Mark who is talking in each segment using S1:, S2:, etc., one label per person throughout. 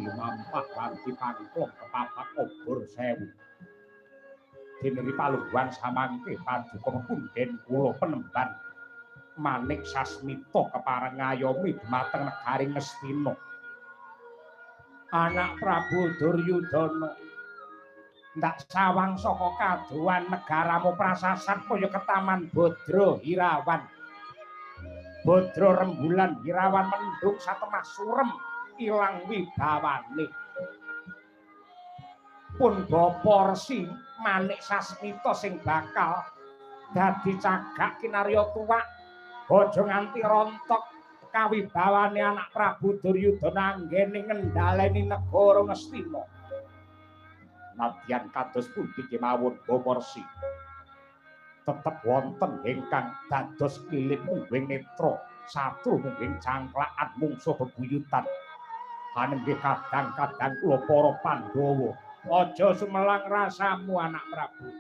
S1: Dirawi lumampah lan dipangklong kepapat obor sewu. Dene palungguhan samangke paduka pepundhen kula penemban Manik Sasmita kepareng ngayomi dhumateng negari Ngastina. Anak Prabu Duryudana ndak sawang saka kadohan negaramu prasasat kaya ketaman Badra Hirawan. Badra rembulan Hirawan mendung satemah surem ilang wibawane. Pun Bapa Resi Manik Sasmita sing bakal dadi cagak kinarya tuwak aja nganti rontok kawibawane anak Prabu Duryudana anggene ngendhaleni negara Ngastina. Nadyan kados pundi kemawon Bapa Resi, tetep wonten ingkang dados kilip mungguing netra satru mungguing cangklakan mungsuh bebuyutan. Hanenggih kadang-kadang kula para Pandhawa. Aja sumelang rasamu anak Prabu.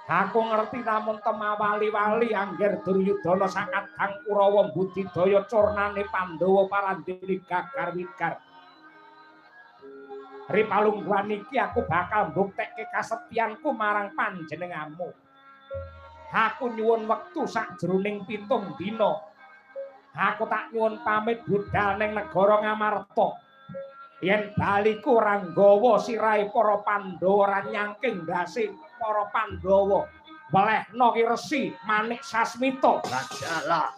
S1: Aku ngerti namun temawali-wali angger Duryudana sakadang Kurawa mbudidaya curnane Pandhawa parandene gagar wigar. Ri palungguhan iki aku bakal mbuktekke kasetyanku marang panjenenganmu. Aku nyuwun wektu sakjroning 7 dina. Aku tak nyuwun pamit budal ning negara Ngamarta. Yen baliku ora nggawa sirahe para Pandhawa ora nyangking ndase para Pandhawa, welehna ki Resi Manik Sasmita.
S2: Rajalah.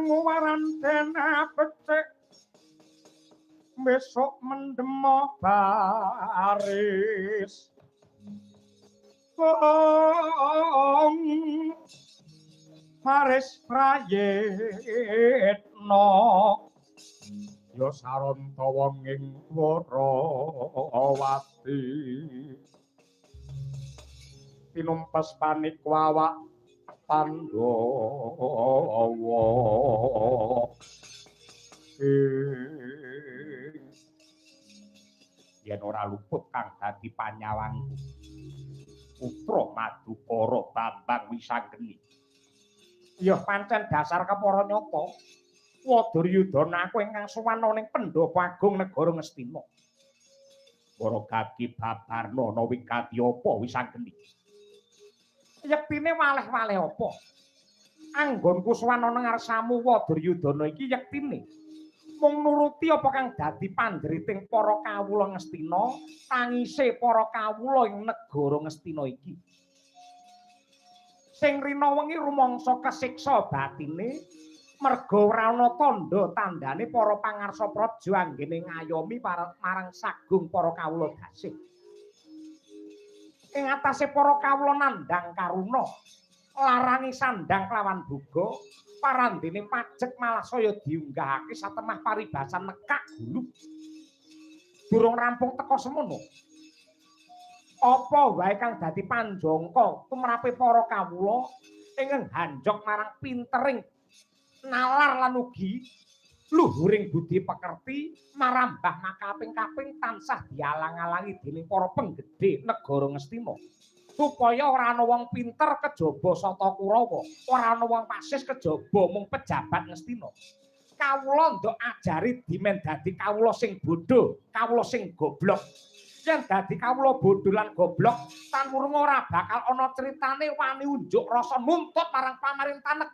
S1: Warantena becik besok mendemo baris kong baris prayitna ya saranta wong ing Warawati tinumpes panik wawak Pandhawa. Yen ora luput kang dadi panyawangku putra Madukara Bambang Wisanggeni. Ya pancen dasar kepara nyata wa Duryudana aku ingkang sowan ning Pandhapa Agung negara Ngastina. Para gati babarna ana wigati apa Wisanggeni? Yektine waleh-waleh apa? Anggonku sowan ana ngarsamu wa Duryudana iki yektine mung nuruti apa kang dadi pandheriting para kawula Ngastina, tangise para kawula ing negara Ngastina iki. Sing rina wengi rumangsa kesiksa batine merga ora ana tandha tandane para pangarsa praja anggene ngayomi marang sagung para kawula gasih. Ing atase para kawula nandhang karuna, larangi sandhang kelawan boga, parandene pajek malah saya diunggahake satemah paribasan nekak gulu. Durung rampung teka semono. Apa wae kang dadi panjangka tumrape para kawula ingkang hanjok marang pintering nalar lan ugi luhuring budi pekerti marambah makaping-kaping tansah dialang-alangi dening para penggedhe negara Ngastina supaya ora ana wong pinter kejaba sata Kurawa, ora ana wong pasis kejaba mung pejabat Ngastina. Kawula ndok ajari dimen dadi kawula sing bodho, kawula sing goblok. Yen dadi kawula bodho lan goblok, tan wurung ora bakal ana critane wani unjuk rasa nuntut marang pamarintahan.